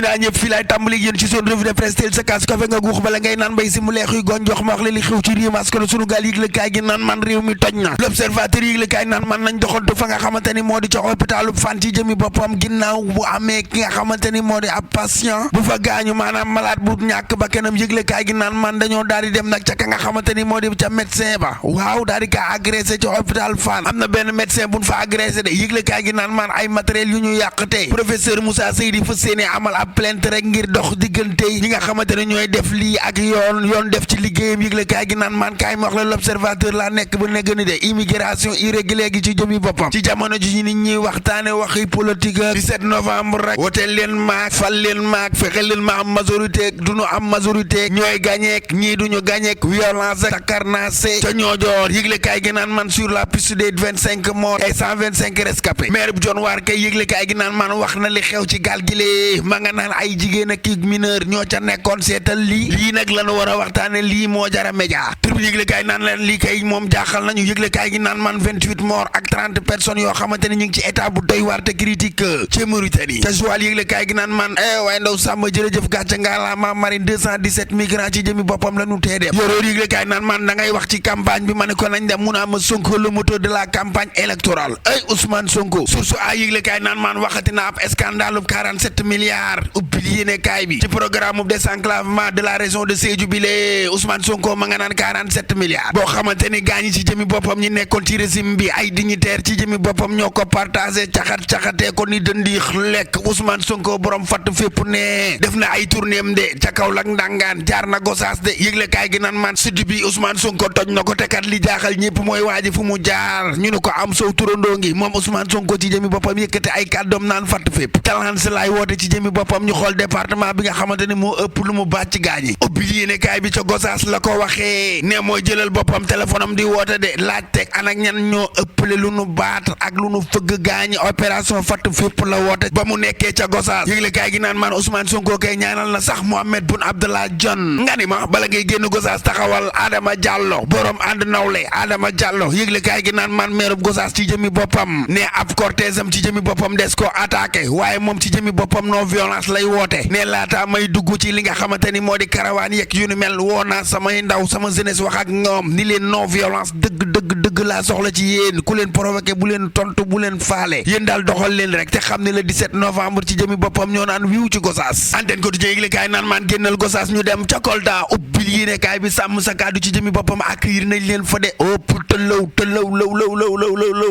naa ñëpp fii laay tàmbali yéen ci seen revue de presse teel sa kaas kafe nga guux bala ngay naan mbay si mu leex yu goon jox ma wax la li xew ci réew mi askan sunu gaal yëglekaay gi naan man réew mi toj na l'observateur yëglekaay naan man nañ doxantu fa nga xamante ni moo di ca hôpitalu Fann ci jëmi boppam ginnaaw bu amee ki nga xamante ni moo di ab patient bu fa gaañu maanaam malade bu ñàkk ba kanam yëglekaay gi naan man dañoo daal di dem nag ca ka nga xamante ni moo di ca médecin ba waaw daal di ka agressé ca hôpital Fann am na benn médecin buñ fa agressé de yëglekaay gi naan man ay matériel yu ñu yàq tey professeur Moussa Seydi fa séene amal ab plainte rek ngir dox diggante ñi nga xamante ne ñooy def lii ak yoon def ci liggéeyam yëglekaay gi naan man kaay ma wax la l'observateur laa nekk ba nekk ni de immigration irrégulière gi ci jëmi boppam ci jamono ji nit ñi waxtaane waxi politique 17 novembre rek woteel leen maak fal leen maak fexe leen ma am majorité duñu am majorité ñooy gañeek ñii duñu gañeek violence takarnase ca ñoojoor yëglekaay gi naan man sur la piste des 25 morts et 125 rescapés maire bu John Waar kay yëglekaay gi naan man wax na li xew ci gaal gi lee ma nga naan ay jigéen ak i mineur ñoo ca nekkoon seetal lii nag la ñu war a waxtaane lii moo jara média tribune yëglekaay naan leen lii kay moom jaaxal nañu yëglekaay gi naan man 28 morts ak 30 personnes yoo xamante ne ñu ngi ci état bu doy waar te critique ci Mauritanie ca Joal yëglekaay gi naan man waaye ndaw Samba jërëjëf gàcce ngalaama marine 217 migrants ci jëmi boppam la ñu tee dem yoroor yëglekaay naan man da ngay wax ci campagne bi ma ne ko nañ dem mun a ma Sonko le moteur de la campagne électorale ay Ousmane Sonko source a yëglekaay naan man waxati na ab scandale 47 milliards ubbil yéene kaay bi ci programme désenclavement de la région de Sédhiou bi lee Ousmane Sonko ma nga naan 47 milliards boo xamante ni gaañi ci jëmi boppam ñi nekkoon ci régime bi ay dignitaire ci jëmi boppam ñoo ko partagé caxatee ko ni dëndiix lekk Ousmane Sonko borom fatt fépp ne def na ay tournéem de ca Kaolack ndangaan jaar na Gossas de yëgle kaay gi naan man sud bi Ousmane Sonko toj na ko te kat li jaaxal ñëpp mooy waaji fu mu jaar ñu ne ko am sow turandoo ngi moom Ousmane Sonko ci jëmi boppam yëkkate ay kàddoom naan fatt fépp talance laay woote ci jëmi boppam ñu xool département bi nga xamante ni moo ëpp lu mu bàcc gaañi ubbil yéene kaay bi ca Gossas la ko waxee ne mooy jëlal boppam téléphone am di woote de laaj teg an ak ñan ñoo ëppale lu nu baat ak lu nu fëgg gaañi opération fatt fépp la woote ba mu nekkee ca Gossas yëgle kaay gi naan man Ousmane Sonko kay ñaanal na sax Mohamed Boun Abdallah Dionne nga ni ma bala ngay génn Gossas taxawal Adama Diallo borom ànd nawle Adama Diallo yëgle kaay gi naan man maire Gossas ci jëmi boppam ne ab cortège am ci jëmi boppam des ko attaqué waaye moom ci jëmi boppam non violence lay woote ne laata may dugg ci li nga xamante ni moo di karawaan yeeg yu ni mel woo naa samay ndaw sama jeunesse wax ak ñoom ni leen non violence dëgg laa soxla ci yéen ku leen provoqué bu leen tontu bu leen faale yéen daal doxal leen rek te xam ne le 17 novembre ci jëmi boppam ñoo naan wiiw ci Gossas antenne ko di yëgle kaay naan maan génnal Gossas ñu dem ca Kolda ubbil yéene kaay bi sàmm sa kaddu ci jëmi boppam accueillir nañ leen fa de ëpp tëlaw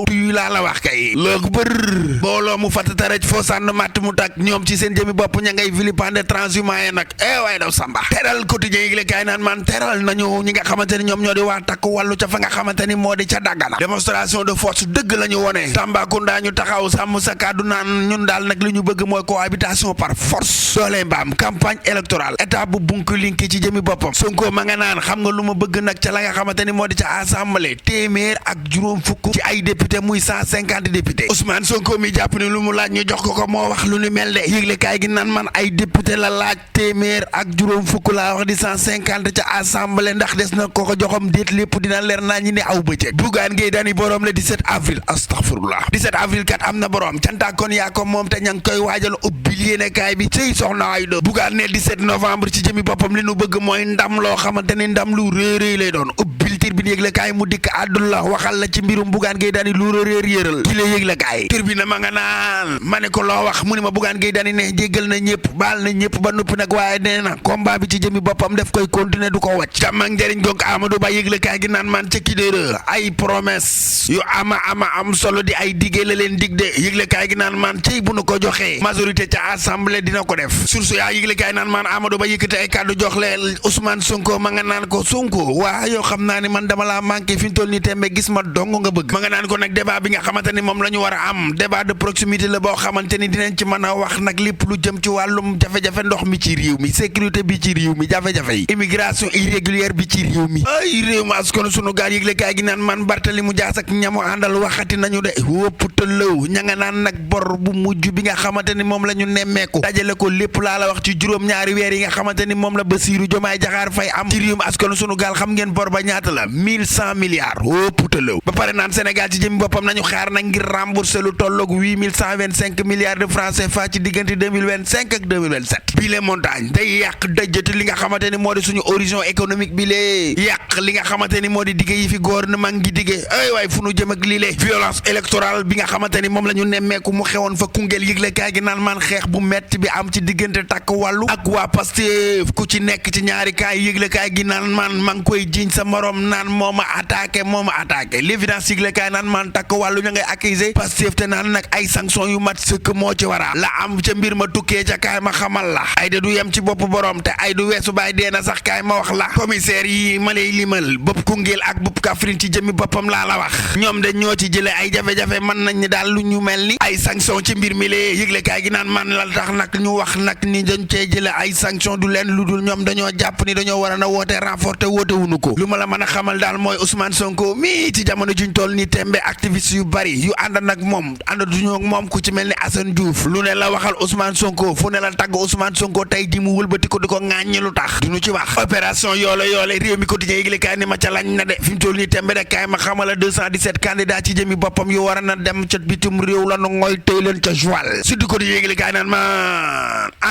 tuyu laa la wax kay loog bër booloo mu fattataraj foo sànn matt mu tak ñoom ci seen jëmi bopp ña ngay vilipender transhumant yi nag waaye daw samba teral quotidien yëgle kaay naan man teral nañu ñi nga xamante ni ñoom ñoo di waa takk wàllu ca fa nga xamante ni moo di ca Dagana démonstration de force dëgg la ñu wone Tambacounda ñu taxaw sàmm sa kaddu naan ñun daal nag li ñu bëgg mooy cohabitation par force doole mbaam campagne électorale état bu bunku linki ci jëmi boppam Sonko ma nga naan xam nga lu ma bëgg nag ca la nga xamante ni moo di ca assemblée téeméer ak juróom fukk ci ay député muy 150 députés Ousmane Sonko mi jàpp ni lu mu laaj ñu jox ko moo wax lu ni mel de yëgle kaay gi naan man ay député la laaj téeméer ak juróom fukk laa wax di 150 ca assemblée ndax des na ko joxam déet lépp dina leer naa ñi ne aw bëccëg Bougane Gueye Dany borom le 17 avril astaghfirullah 17 avril kat am na borom canta kon yaa ko moom te ña ngi koy waajal ubbil yéene kaay bi cëy soxna ay do Bougane ne 17 novembre ci jëmi boppam li nu bëgg mooy ndam loo xamante ni ndam lu réeréy lay doon ubbil Tribune yëgle kaay mu dikk àddul la waxal la ci mbirum Bougane Gueye Dany lu réer yëral ki la yëgle kaay Tribune ma nga naan ma ne ko loo wax mu ne ma Bougane Gueye Dany ne jéggal na ñëpp baal na ñëpp ba noppi nag waaye nee na combat bi ci jëmi boppam def koy continuer du ko wàcc tam ak njëriñ gonk Amadou Ba yëgle kaay gi naan man ca Kidira ay promesse yu am solo di ay diggee la leen dig de yëgle kaay gi naan man cey bu nu ko joxee majorité ca assemblée dina ko def source yaa yëgle kaay naan man Amadou Ba yëkkate ay kàddu jox leen Ousmane Sonko ma nga naan ko Sonko waa yoo xam naa ni man dama laa manqué fi ñu toll nii tembe gis ma dong nga bëgg ma nga naan ko nag débat bi nga xamante ni moom la ñu war a am débat de proximité la boo xamante ni dinañ ci mën a wax nag lépp lu jëm ci wàllum jafe-jafe ndox mi ci réew mi sécurité bi ci réew mi jafe-jafe yi immigration irrégulière bi ci réew mi ay réew mi askan sunu gaal yëgle kaay gi naan man Barthélémy Dias ak ñamu àndal waxati nañu de wópp tëllëw ña nga naan nag bor bu mujj bi nga xamante ni moom la ñu nemmeeku dajale ko lépp laa la wax ci juróom-ñaari weer yi nga xamante ni moom la Bassirou Diomaye Diakhar Faye am ci réew mi askan sunu gaal xam ngeen bor ba ñaata la na 1100 milliards oh putalaw ba pare naan Sénégal ci jëmi boppam nañu xaar nag ngir rembourser lu tolloog 8125 milliards de francs CFA ci diggante 2025 ak 2027 bi les montagnes day yàq dajjati li nga xamante ni moo di suñu horizon économique bi lee yàq li nga xamante ni moo di digge yi fi gouvernement ngi digge ay waay fu nu jëm ak lii lee violence électorale bi nga xamante ni moom la ñu nemmeeku mu xewoon fa Koungheul yëgle kaay gi naan man xeex bu metti bi am ci diggante takk wàllu ak waa Pastef ku ci nekk ci ñaari kaay yëgle kaay gi naan man ma ngi koy jiiñ sa morom naan moo ma attaqué l'évidence yëgle kaay naan man takk wàllu ña ngay accuser Pastef te naan nag ay sanction yu mat sëkk moo ci wara la am ca mbir ma tukkee ca kaay ma xamal la ay da du yem ci bopp borom te ay du weesu baay dee na sax kaay ma wax la commissaire yi ma lay limal bopp Koungheul ak bopp Kaffrine ci jëmi boppam laa la wax ñoom de ñoo ci jële ay jafe-jafe mën nañ ni daal lu ñu mel ni ay sanction ci mbir mi lee yëgle kaay gi naan man la tax nag ñu wax nag ni dañ cee jële ay sanction du leen lu dul ñoom dañoo jàpp ni dañoo war a na woote renforcer woote wuñu ko lu ma la mën a xamal daal mooy Ousmane Sonko mi ci jamono juñ toll ni tembe activiste yu bari yu ànd nag moom àndatuñu ak moom ku ci mel ni Assane Diouf lu ne la waxal Ousmane Sonko fu ne la tagg Ousmane Sonko tey ji mu wëlbati ko di ko ŋàññi lu tax duñu ci wax opération yoole réew mi quotidien yëgle kaay ni ma ca lañ na de fi mu toll nii tembe de kaay ma xamala 217 candidats ci jëmi boppam yu war a na dem ca bitum réew la nu ngooy tëy leen ca Joal surtout ko di yëgle kaay naan ma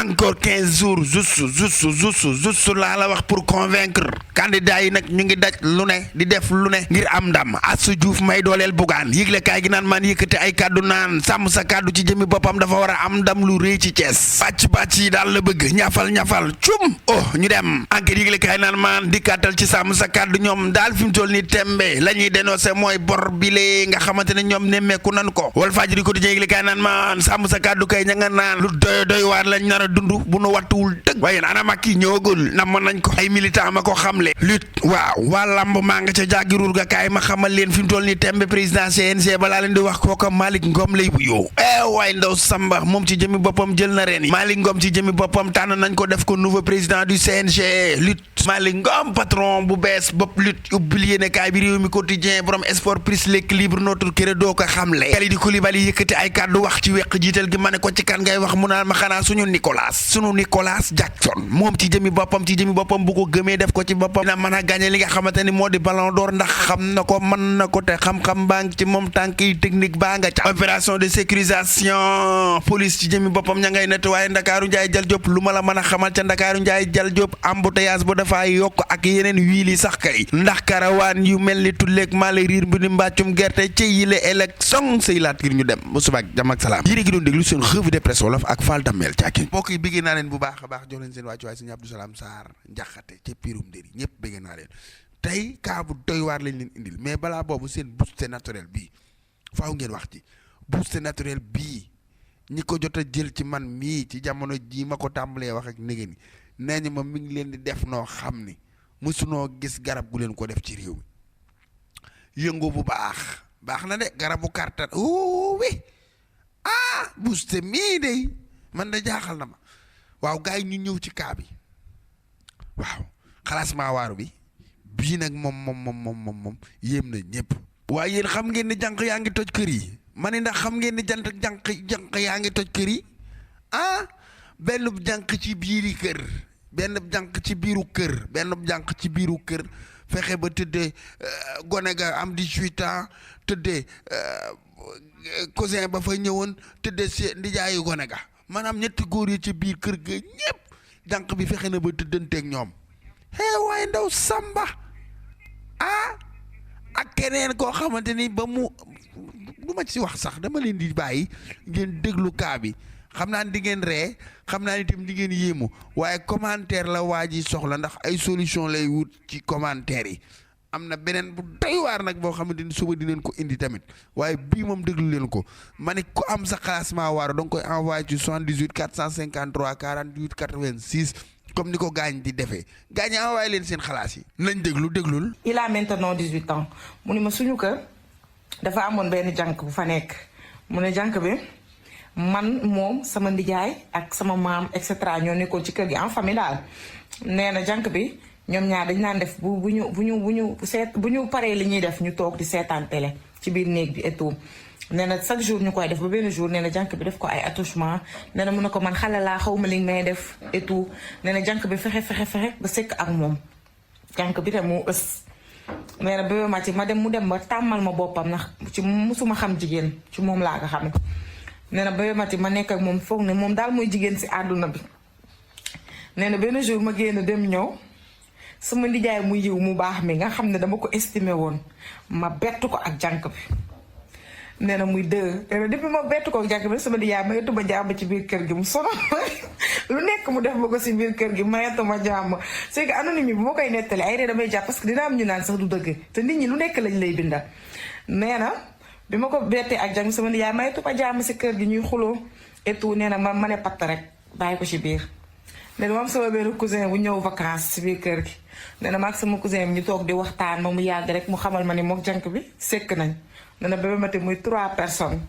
encore 15 jours juste laa la wax pour convaincre candidats yi nag ñu ngi daj lu ne di def lu ne ngir am ndam Assou Diouf may dooleel Bougane yëgle kaay gi naan man yëkkati ay kàddu naan sàmm sa kàddu ci jëmi boppam dafa war a am ndam lu rëy ci Thiès bàcc yi daal la bëgg ñafal cum ñu dem enquête yëgle kaay naan man di kàttal ci sàmm sa kàddu ñoom daal fi mu toll ni tembe la ñuy dénoncé mooy bor bile nga xamante ne ñoom nemmeeku nan ko Walf Fadjri ko di yëgle kaay naan man sàmm sa kàddu kay ña nga naan lu doy waar lañ nar a dund bu nu wattuwul dëgg waaye ana Macky ñëwagul nam nañ ko ay militant ma ko xamle lutte waaw waa lamb maa nga ca jàggirul ga kaay ma xamal leen fi mu toll ni tembe président CNG balaa leen di wax kooka Malick Ngom lay bu yow waaye ndaw Samba moom ci jëmi boppam jël na reen yi Malick Ngom ci jëmi boppam tànn nañ ko def ko nouveau président du CNG lutte Malick Ngom patron bu bees bopp lutte ubbil yéene kaay bi réew mi quotidien borom sport plus l'équilibre notre credo ko xamle Kalidou Koulibaly yëkkati ay kàddu wax ci weq jiital gi ma ne ko ci kan ngay wax mu naan ma xanaa suñu Nicolas Jackson moom ci jëmi boppam bu ko gëmee def ko ci boppam na mën a gagné li nga xamante ni moo di ballon d'or ndax xam na ko mën na ko te xam-xam baa ngi ci moom tànk yi technique baa nga ca opération de sécurisation police ci jëmi boppam ña ngay nettoyé Ndakaaru Njaay Jal Diop lu ma la mën a xamal ca Ndakaaru Njaay Jal Diop embouteillage bu dafa yokk ak yeneen wiili sax kay ndax karawaan yu mel ni tulleeg maale riir bi ni mbàccum gerte ci yile élection sëy laat ngir ñu dem ba subaak jàmm ak salaam yéen a ngi doon déglu seen revue de presse wolof ak Fall Damel Caakin mbokk yi bëggee naa leen bu baax a baax jox leen seen wàccuwaay sëñ Abdou Salam Sarr njaxate ca pirum ndëri ñëpp bëggee naa leen tey kaa bu doy waar lañ leen indil mais balaa boobu seen booster naturel bii faaw ngeen wax ci booster naturel bii ñi ko jot a jël ci man mii ci jamono jii ma ko tàmbalee wax ak négé ni nee ñu ma mi ngi leen di def noo xam ni mësunoo gis garab gu leen ko def ci réew mi yëngu bu baax na de garabu kartan wi booster mii de man da jaaxal na ma waaw gars yi ñu ñëw ci kaa bi waaw xalaas maa waaru bi bii nag moom yéem na ñëpp waaye yéen xam ngeen ni jànq yaa ngi toj kër yi ma ne ndax xam ngeen ni jànq yaa ngi toj kër yi benn jànq ci biiri kër benn jànq ci biiru kër fexe ba tëddee gone ga am 18 ans tëddee cousin ba fa ñëwoon tëddee si ndijaayu gone ga maanaam ñetti góor yi ci biir kër ga ñëpp jànq bi fexe na ba tëddanteeg ñoom waaye ndaw Samba ak keneen koo xamante ni ba mu du ma ci wax sax dama leen di bàyyi ngeen déglu kaa bi xam naa ni di ngeen ree xam naa ni itam di ngeen yéemu waaye commentaire la waa ji soxla ndax ay solution lay wut ci commentaire yi am na beneen bu doy waar nag boo xamante ni suba dinañ ko indi tamit waaye bii moom déglu leen ko ma ne ku am sa classement waaru da nga koy envoyé ci 78 453 48 86 comme ni ko gaañ di defee gaañ envoyé leen seen xalaas yi nañ déglul. il a maintenant 18 ans mu ne ma suñu kër dafa amoon benn jànk bu fa nekk mu ne jànk bi man moom sama ndijaay ak sama maam et cetera ñoo nekkoon ci kër gi en famille daal nee na jànk bi ñoom ñaar dañ naan def bu ñu paree li ñuy def ñu toog di seetaan télé ci biir néeg bi et tout nee na chaque jour ñu koy def ba benn jour nee na jànk bi def ko ay attouchement nee na mun na ko man xale laa xaw ma li may def et tout nee na jànk bi fexe ba sekk ak moom jànk bi te moo ës nee na bébé Mati ma dem mu dem ba tàmmal ma boppam ndax ci musuma xam jigéen ci moom laa nga xam ne nee na bébé Mati ma nekk ak moom foog ne moom daal mooy jigéen si àdduna bi. nee na benn jour ma génn dem ñëw sama nijaay mu yiw mu baax mi nga xam ne dama ko estimé woon ma bett ko ak jànk bi. nee na muy dë nee na depuis ma bett ko ak jànk bi sama nijaay mayatu ma jàmm ci biir kër gi mu sonal lu nekk mu def ma ko si biir kër gi mayatu ma jàmm c'est que anonyme yi bu ma koy nettali ay ree damay jàpp parce que dina am ñu naan sax du dëgg te nit ñi lu nekk lañ lay binda. nee na bi ma ko bettee ak jànk sama nijaay mayatu ma jàmm si kër gi ñuy xuloo et tout nee na ma ne patt rek bàyyi ko ci biir. nee na ma am sama benn cousin bu ñëw vacances si biir kër gi nee na ma ak sama cousin bi ñu toog di waxtaan ma mu yàgg rek mu xamal ma ni mook jànk bi sekk nañ. nee na bébé Mati muy 3 personnes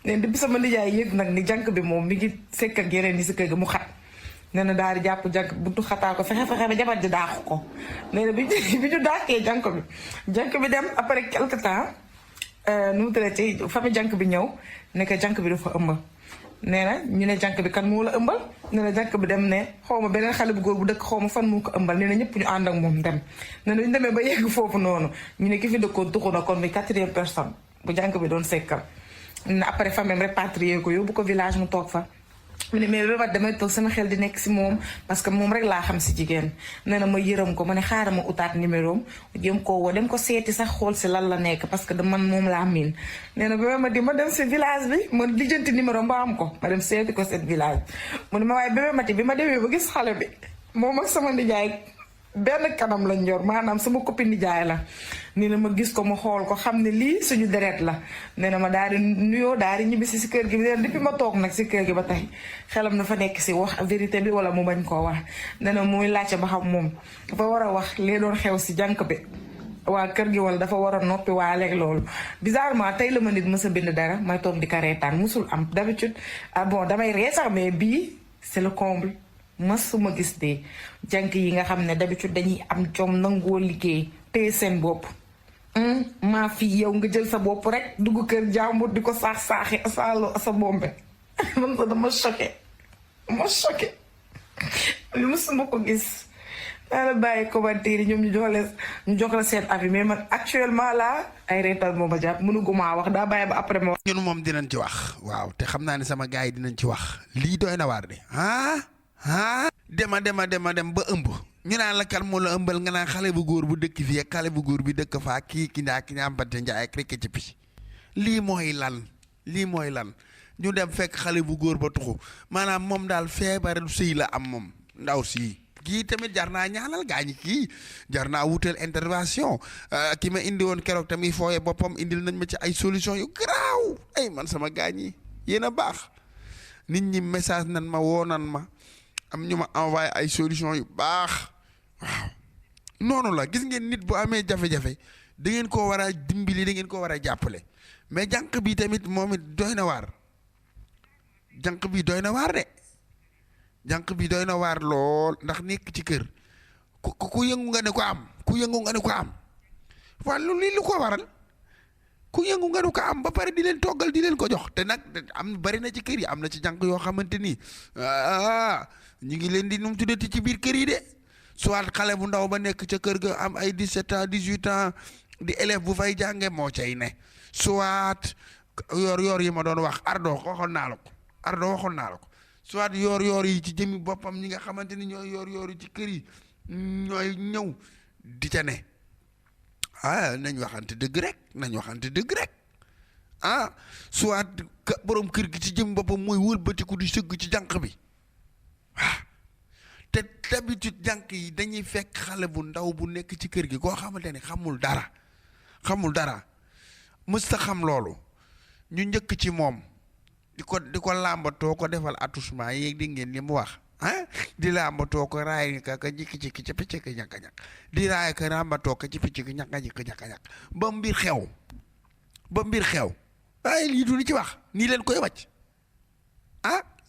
nee na depuis sama nijaay yëg nag ni jànk bi moom mi ngi sekk ak yeneen yi si kër gi mu xat. nee na daal di jàpp jànk buntu xataa ko fexe ba jabar di daaxu ko nee na bi ñu daaxee jànk bi dem après quelque temps nu mu traité famille jànk bi ñëw ne que jànk bi dafa ëmb. nee na ñu ne jànk bi kan moo la ëmbal nee na jànk bi dem ne xaw ma beneen xale bu góor bu dëkk xaw ma fan moo ko ëmbal nee na ñëpp ñu ànd ak moom dem. nee na ñu demee ba yegg foofu noonu ñu ne ki fi dëkkoon tuxu na kon bi 4e personne bu jànk bi doon sekkal. nee na après famille répatrié ko yóbbu ko village mu toog fa. mu ne mais bébé damay toog sama xel di nekk si moom parce que moom rek laa xam si jigéen nee na ma yërëm ko ma ne xaaral ma utaat numéro am jëm koo woo dem ko seeti sax xool si lan la nekk parce que man moom laa miin. nee na bébé Mati ma dem si village bi ma lijjanti numéro am ba am ko ma dem seeti ko seen village mu ne ma waaye bébé Mati bi ma demee ba gis xale bi moom ak sama nijaay benn kanam lañ yor maanaam sama copine nijaay la. nee na ma gis ko ma xool ko xam ne lii suñu deret la nee na ma daal di nuyoo daal di ñibbisi si kër gi nee na depuis ma toog nag si kër gi ba tey xelam na fa nekk si wax vérité bi wala mu bañ koo wax. nee na muy laajte ba xam moom dafa war a wax lee doon xew si jànk bi waa kër gi wala dafa war a noppi waa léegi loolu. bizarrement tey la ma nit mës a bind dara may toog di ko reetaan musul am d'habitude bon damay ree sax mais bii c'est le comble. masuma gis de jànk yi nga xam ne d'habitude dañuy am jom nangoo liggéey téye seen bopp. maa fi yow nga jël sa bopp rek dugg kër jàmbur di ko saax-saaxi sa bombe man sax dama choqué li musuma ko gis. daana bàyyi commentaire yi ñoom ñu jox la seen avis mais man actuellement là ay reetal moom a jàpp mënuguma wax daa bàyyi ba après ma wax. ñun moom dinañ ci wax waaw te xam naa ne sama gars yi dinañ ci wax lii doy na waar de dema dem ba ëmb ñu naan la kan moo la ëmbal nga naan xale bu góor bu dëkk fii ak xale bu góor bi dëkk faa ki ñaambante njaay ak rekk ci pi lii mooy lan ñu dem fekk xale bu góor ba tuxu maanaam moom daal feebaru sëy la am moom ndaw si kii tamit jar naa ñaanal gaañi kii jar naa wutal intervention ki ma indi woon keroog tamit fooye boppam indil nañ ma ci ay solution yu garaaw ay man sama gaañi yéen a baax nit ñi message nan ma woo nan ma am ñu ma envoyé ay solution yu baax waaw noonu la gis ngeen nit bu amee jafe-jafe da ngeen koo war a dimbali da ngeen koo war a jàppale mais jànq bi tamit moom it doy na waar jànq bi doy na waar de jànq bi doy na waar lool ndax nekk ci kër ku yëngu nga ne ko am ku yëngu nga ne ko am waaw lii lu ko waral ku yëngu nga ne ko am ba pare di leen toggal di leen ko jox te nag am bari na ci kër yi am na ci jànq yoo xamante ni ñu ngi leen di nu mu tuddati ci biir kër yi de soit xale bu ndaw ba nekk ca kër ga am ay 17 ans 18 ans di élève bu fay jànge moo cay ne soit yor yi ma doon wax ardo waxoon naa la ko soit yor yi ci jëmi boppam ñi nga xamante ni ñooy yor yi ci kër yi ñooy ñëw di ca ne nañ waxante dëgg rek soit borom kër gi ci jëmi boppam mooy wëlbatiku di sëgg ci jànq bi te d'habitude jànq yi dañuy fekk xale bu ndaw bu nekk ci kër gi koo xamante ne xamul dara mësta xam loolu ñu njëkk ci moom di ko làmbatoo ko defal attouchement yéeg di ngeen li mu wax di làmbatoo ko raay ka jikki-jikki ci picc ki ñàkk-ñàkk di raay ka làmbatoo ko ci picc ki ñàkk-ñàkk ba mbir xew waaye lii du ni ci wax nii leen koy wàcc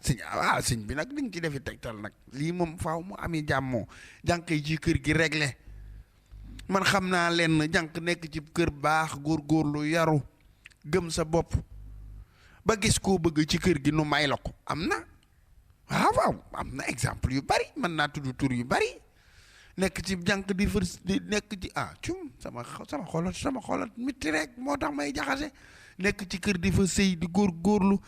sëñ bi nag di nga ci defi tegtal nag lii moom faaw mu ami jàmmoo jànq yi ci kër gi réglé man xam naa leen jànq nekk ci kër baax góorgóorlu yaru gëm sa bopp ba gis koo bëgg ci kër gi nu may la ko am na waaw am na exemple yu bari mën naa tudd tur yu bari nekk ci jànq di fër di nekk ci sama xolat mitti rek moo tax may jaxase nekk ci kër di fa sëy di góorlu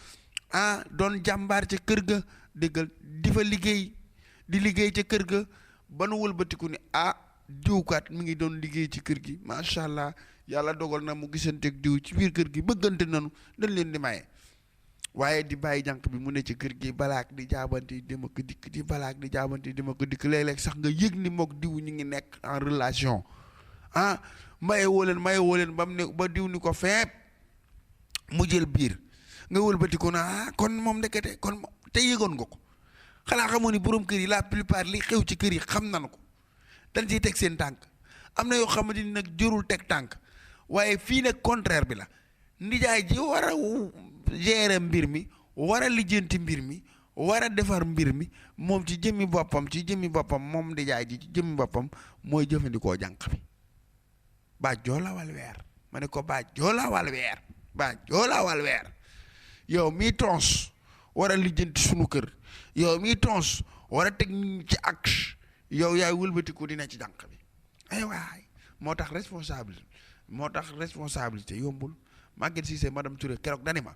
doon jàmbaar ca kër ga déggal di fa liggéey ca kër ga ba nu wëlbatiku ni diwkat mi ngi doon liggéey ci kër gi macha allah yàlla dogal na mu gisanteeg diw ci biir kër gi bëggante nanu dañ leen di maye waaye di bàyyi jànq bi mu ne ci kër gi balaak di jaabante dama ko dikk di balaak di jaabante dama ko dikk léeg-léeg sax nga yëg ni mook diw ñu ngi nekk en relation maye woo leen ba mu ne ba diw ni ko feeb mu jël biir nga wëlbatiku na kon moom ndekete kon te yëgoon nga ko xanaa xamoo ni borom kër yi la plupart li xew ci kër yi xam nañu ko dañ ciy teg seen tànk am na yoo xamante ni nag jërul teg tànk waaye fii nag contraire bi la ndijaay ji war a gérer mbir mi war a lijjanti mbir mi war a defar mbir mi moom ci jëmmi boppam moom ndijaay ji ci jëmmi boppam mooy jëfandikoo jànq bi bàjjoo la wal weer ma ne ko bàjjoo la wal weer yow mii tons war a lijjanti sunu kër yow mii tons war a teg ci axe yow yaay wëlbatiku dina ci jànq bi ay waay moo tax responsabilité yombul Maguette Cissé madame Touré keroog dani ma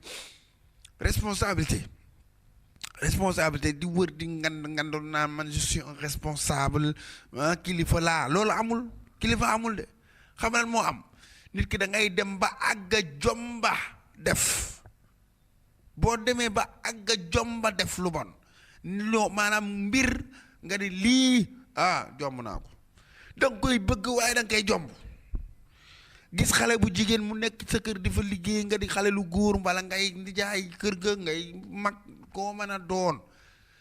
responsabilité di wër di ngandul naan man je suis un responsable kilifa laa loolu kilifa amul de xam lan moo am nit ki da ngay dem ba àgga jomba def boo demee ba àgga jomba def lu bon maanaam mbir nga ni lii jomb naa ko danga koy bëgg waaye danga koy jomb gis xale bu jigéen mu nekk sa kër di fa liggéey nga di xale lu góor mbala ngay di jaay kër ga ngay mag koo mën a doon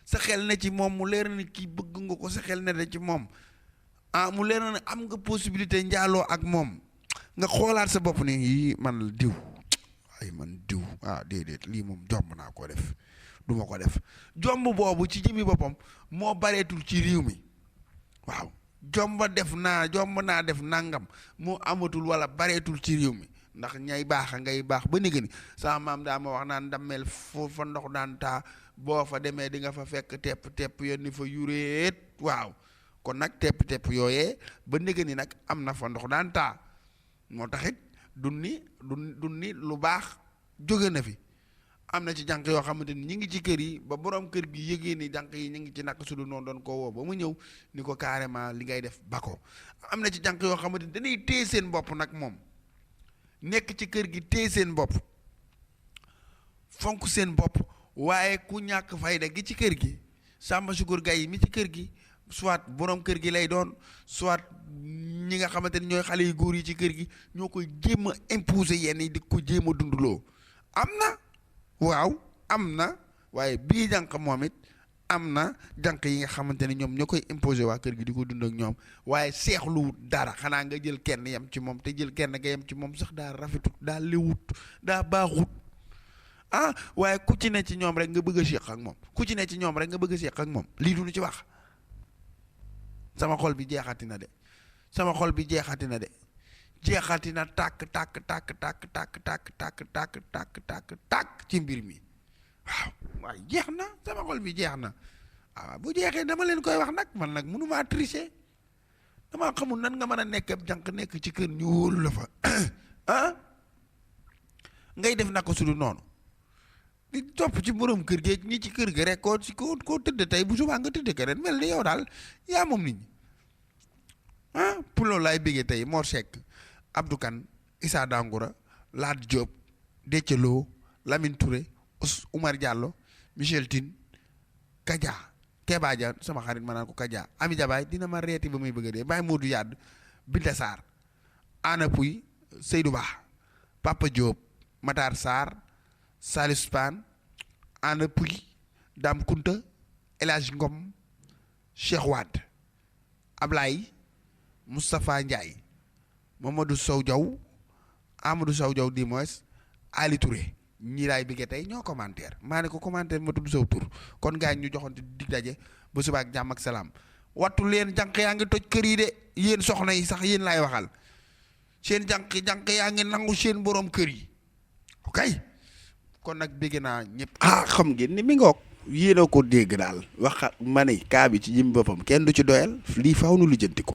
sa xel ne ci moom mu leer na ni kii bëgg nga ko sa xel ne ci moom mu leer na ne am nga possibilité njaaloo ak moom nga xoolaat sa bopp ni yii man diw déedéet lii moom jomb naa ko def duma ko def jomb boobu ci jëmmi boppam moo bareetul ci réew mi waaw jomb naa def nangam moo amatul wala bareetul ci réew mi ndax ñay baax a ngay baax ba négé ni sama maam daa ma wax naan dammel foofa ndox daan taa boo fa demee di nga fa fekk tepp yenni fa yuréet waaw kon nag tepp yooyee ba négé ni nag am na fa ndox daan taa moo taxit dun ni lu baax jóge na fi am na ci jànq yoo xamante ni ñi ngi ci kër yi ba borom kër gi yëgee ni jànq yi ñu ngi ci naka sudu noonu doon ko woo ba mu ñëw ni ko carrément li ngay def ba ko am na ci jànq yoo xamante ni dañuy téye seen bopp nag moom nekk ci kër gi téye seen bopp fonk seen bopp waaye ku ñàkk fayda gi ci kër gi Samba Sukur Gay mi ci kër gi soit borom kër gi lay doon soit ñi nga xamante ni ñooy xale yu góor yi ci kër gi ñoo koy jéem a imposer yenn yi di ko jéem a dunduloo am na waaye bii jànq moom it am na jànq yi nga xamante ne ñoom ñoo koy imposer waa kër gi di ko dund ak ñoom waaye seexlu dara xanaa nga jël kenn yem ci moom te jël kenn nga yem ci moom sax daa rafetut daa lewut daa baaxut waaye ku ci ne ci ñoom rek nga bëgg a seq ak moom lii du ñu ci wax sama xol bi jeexati na de tàkk ci mbir mi waaye jeex na sama xol bi jeex na bu jeexee dama leen koy wax nag man nag mënumaa tricher dama xamul nan nga mën a nekk ab jànq nekk ci kër ñu wóolu la fa ngay def naka su dul noonu di topp ci borom kër gi ñi ci kër ga rek koo tëdd tey bu subaa nga tëdd keneen mel ni yow daal yaa moom nit ñi pulo laay béggee tey Mor Seck Abdou Kane Issa Dangoura Laat Diop Déthié Lo Lamine Touré Oumar Diallo Michel Tine Kadia Keba Dia sama xarit ma naan ko Kadia Ami Jabaay dina ma reeti ba muy bëgg a dee Baye Modou Yadd Binta Sarr Ana Pouy Seydou Ba Papa Diop Matar Sarr Salif Span Ana Pouy Dame Kunta El Hadj Ngom Cheikh Wade Ablaye Moustapha Ndiaye Mamadou Sow Diaw Amadou Sow Diaw di moins Ali Touré ñii laay bëggee tey ñoo commentaire maa ne ko commentaire ma tudd saw tur kon gars yi ñu joxante dig daje ba suba ak jàmm ak salaam wattu leen jànq yaa ngi toj kër yi de yéen soxna yi sax yéen laay waxal seen jànq yaa ngi nangu seen borom kër yi ok kon nag bëgg naa ñëpp xam ngeen ni mi ngoog yéen a ko dégg daal wax ma ne kaa bi ci jëm boppam kenn du ci doyal lii faaw nu lijjanti ko.